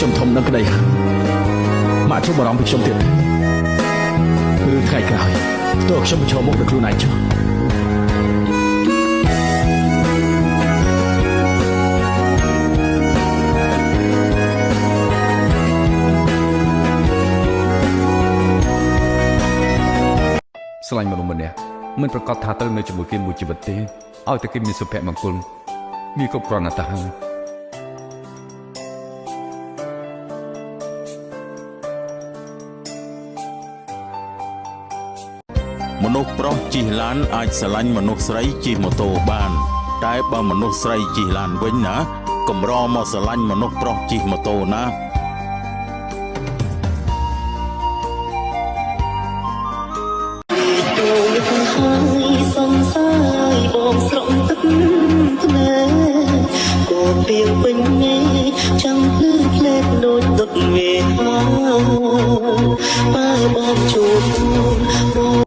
ខ្ញុំធំដឹងក្តីហើយម៉ាក់ជប់បារម្ភពីខ្ញុំទៀតទេឬថ្ងៃក្រោយទោះខ្ញុំប្រឈមមុខនឹងខ្លួនឯងចុះ ស្រឡាញ់មនុស្សម្នាក់មិនប្រកាសថាត្រូវនៅជាមួយគេមួយជីវិតទេឲ្យតែគេមានសុភមង្គលមានគ្រប់គ្រាន់ណាស់ទៅហើយ មនុស្សប្រុសជិះឡានអាចស្រឡាញ់មនុស្សស្រីជិះម៉ូតូបាន តែបើមនុស្សស្រីជិះឡានវិញណាកម្រមកស្រឡាញ់មនុស្សប្រុសជិះម៉ូតូណា ទូលហើយសង្សារបងស្រង់ទឹកភ្នែកក៏ពីងពេញមេចាំងភ្លឺផ្លែកដូចដុតមេហោបើបងជួបអូនបង